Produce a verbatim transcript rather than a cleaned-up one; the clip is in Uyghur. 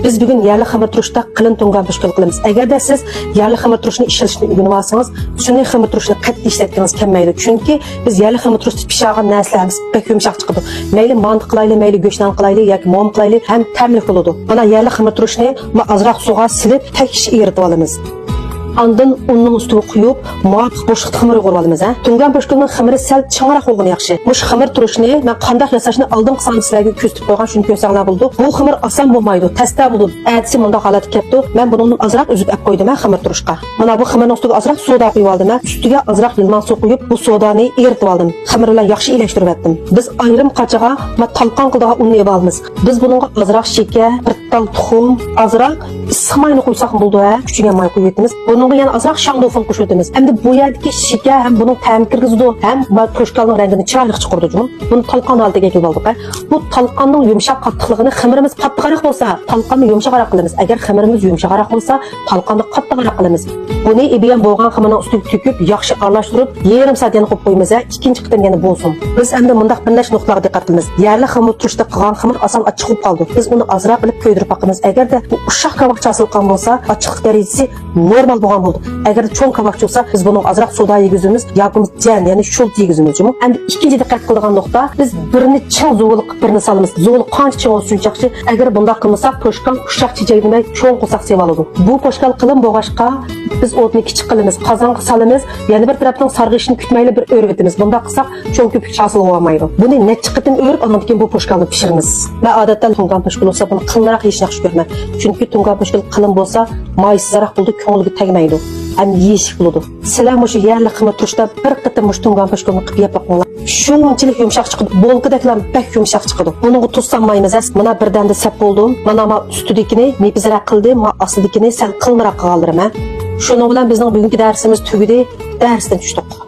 بىز بۈگۈن يەرلىك خېمىر تۇرۇشتا قېلىن تۇڭگان پۈشكۈل قىلىمىز. ئەگەردە سىز يەرلىك خېمىر تۇرۇشنى ئىشلىتىشنى ئۆگىنىۋالسىڭىز، سۈنئىي خېمىر تۇرۇشنى قەتئىي ئىشلەتكىڭىز كەلمەيدۇ. چۈنكى بىز يەرلىك خېمىر تۇرۇشتا پىشىرغان نەرسىلىرىمىز بەك يۇمشاق چىقىدۇ. مەيلى مانتا قىلايلى، مەيلى گۆش نان قىلايلى ياكى موم قىلايلى، ھەم تەملىك بولىدۇ. مانا يەرلىك خېمىر تۇرۇشنى ما ئازراق سۇغا سېلىپ، تەك ئېرىتىۋالىمىز. ئاندىن ئۇننىڭ ئۈستىگە قۇيۇپ، مۇۋاپىق بوشلۇقتا خېمىر يۇغۇرۇۋالىمىز، ھە. تۇڭگان پۈشكۈلنىڭ خېمىرى سەل چىڭراق بولغىنى ياخشى. مۇشۇ خېمىر تۇرۇشنى مەن قانداق ياساشنى ئالدىنقى ساندا سىلەرگە كۆرسىتىپ قويغان، شۇنى كۆرسەڭلار بولىدۇ. بۇ خېمىر ئاسان بولمايدۇ، تەستە بولىدۇ. ئەتىسى مۇنداق ھالەتكە كەپتۇ. مەن بۇنىڭدىن ئازراق ئۈزۈپ ئەپ قويدۇم، ھە، خېمىر تۇرۇشقا. مانا بۇ خېمىرنىڭ ئۈستىگە ئازراق سودا قۇيۇۋالدىم، ھە. ئۈستىگە ئازراق يىلماڭ سۇ قۇيۇپ، بۇ سودانى ئېرىتىۋالدىم. خېمىر بىلەن ياخشى ئىلەشتۈرۈۋەتتىم. بىز ئايرىم قاچىغا ما تالقان قىلىدىغان ئۇننى ئېلىۋالىمىز. بىز بۇنىڭغا ئازراق شېكەر، بىر تال تۇخۇم، ئازراق ئىسسىق ماينى قۇيساقمۇ بولىدۇ، ھە، كۈچىگەن ماي قۇيۇۋېتىمىز. بۇنىڭغا يەنە ئازراق شاڭدۇفېن قوشۇۋېتىمىز. ئەمدى بۇ يەردىكى شېكەر ھەم بۇنىڭ تەمى كىرگۈزىدۇ، ھەم ما پوشكالنىڭ رەڭگىنى چىرايلىق چىقىرىدۇ جۇمۇ. بۇنى تالقان ھالىتىگە كېلىپ ئالدۇق، ھە. بۇ تالقاننىڭ يۇمشاق قاتتىقلىقىنى خېمىرىمىز قاتتىقراق بولسا، تالقاننى يۇمشاقراق قىلىمىز. ئەگەر خېمىرىمىز يۇمشاقراق بولسا، تالقاننى قاتتىقراق قىلىمىز. بۇنى ئېبىيەن بولغان خېمىرنىڭ ئۈستىگە تۆكۈپ، ياخشى ئارىلاشتۇرۇپ، يېرىم سائەت يەنە قويۇپ قويىمىز، ھە، ئىككىنچى قېتىم يەنە بولسۇن. بىز ئەمدى مۇنداق بىر نەچچە نۇقتىلارغا دىققەت قىلىمىز. يەرلىك خېمىر تۇرۇشتا قىلغان خېمىر ئاسان ئاچچىق بولۇپ قالىدۇ. بىز ئۇنى ئازراق ئېلىپ كۆيدۈرۈپ باقىمىز. ئەگەردە بۇ ئۇششاق كاۋاكچە ھاسىل قىلغان بولسا، ئاچچىقلىق دەرىجىسى نورمال بولغان بولىدۇ. ئەگەر چوڭ كاۋاكچە بولسا، بىز بۇنىڭغا ئازراق سودا يېگۈزىمىز ياكى جەن، يەنى شولتا يېگۈزىمىز جۇمۇ. ئەمدى ئىككىنچى دىققەت قىلىدىغان نۇقتا، بىز بىرنى چىڭ زۇۋىلىق قىلىپ بىرنى سالىمىز. زۇۋىلىق قانچە چىڭ بولسا شۇنچە ياخشى. ئەگەر بۇنداق قىلمىساق، پوشكال ئۇششاق چېچەك دېمەي چوڭ قورساق سېلىۋالىدۇ. بۇ پوشكال قېلىن بولغاچقا، بىز ئوتنى كىچىك قىلىمىز، قازانغا سالىمىز، يەنە بىر تەرەپنىڭ سارغىيىشىنى كۈتمەيلا بىر ئۆرۈۋېتىمىز. بۇنداق قىلساق، چوڭ كۆپۈكچە ھاسىل بولالمايدۇ. بۇنى نەچچە قېتىم ئۆرۈپ، ئاندىن كېيىن بۇ پوشكالنى پىشۇرىمىز. مەن ئادەتتە تۇڭگان پوشكال بولسا، بۇنى قېلىنراق يېيىشنى ياخشى كۆرىمەن. چۈنكى تۇڭگان پوشكال قېلىن بولسا، مايسىزراق بولىدۇ، كۆڭۈلگە تەگمەيدۇ. ھەم يېيىشلىك بولىدۇ. سىلەر مۇشۇ يەرلىك خېمىر تۇرۇشتا بىر قېتىم مۇشۇ تۇڭگان پوشكالنى قىلىپ يەپ باقىڭلار. شۇنچىلىك يۇمشاق چىقىدۇ، بولكىدەكلا بەك يۇمشاق چىقىدۇ. بۇنىڭغا تۇز سالمايمىز، ھە. مانا بىر دەمدە سەپ بولدۇم. مانا ما ئۈستىدىكىنى نېپىزراق قىلدىم، ما ئاستىدىكىنى سەل قېلىنراق قىلغانلىرىم، ھە. شۇنىڭ بىلەن بىزنىڭ بۈگۈنكى دەرسىمىز تۈگىدى، دەرستىن چۈشتۇق.